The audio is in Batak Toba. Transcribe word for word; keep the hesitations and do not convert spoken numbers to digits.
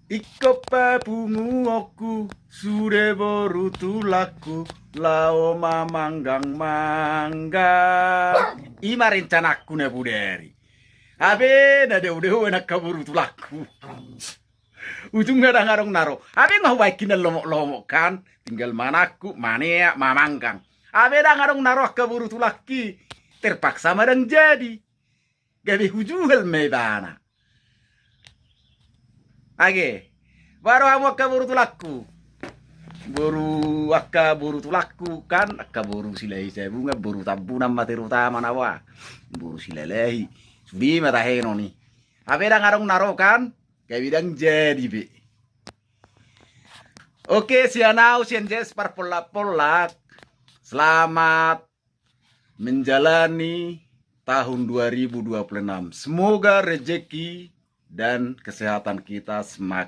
Ingkon papunguonku sude boru tulangku, laho mamanggang-manggang. I ma rencanangku na bodari. Abe na dao-dao angka boru tulangku. Ujungna ndang adong na ro. Abe nga hubaen hinan lomok-lomok kan. Tinggal manangkup, maneak, mamanggang. Abe ndang adong na ro angka boru tulangki. Terpaksa ma ndang jadi. Gabe hujual ma ibana. Age, baru hamu angka boru tulangku. Boru angka boru tulangku kan, angka boru Silahi Sabungan, boru Tambunan ma terutama na boha. Boru Silalahi. Sude ma tahenon i. Abe ndang adong na ro kan, gabe ndang jadi be. Oke, sian au, sian Jes Parpollak-pollak. Selamat menjalani tahun dua ribu dua puluh enam. Semoga rezeki dan kesehatan kita semakin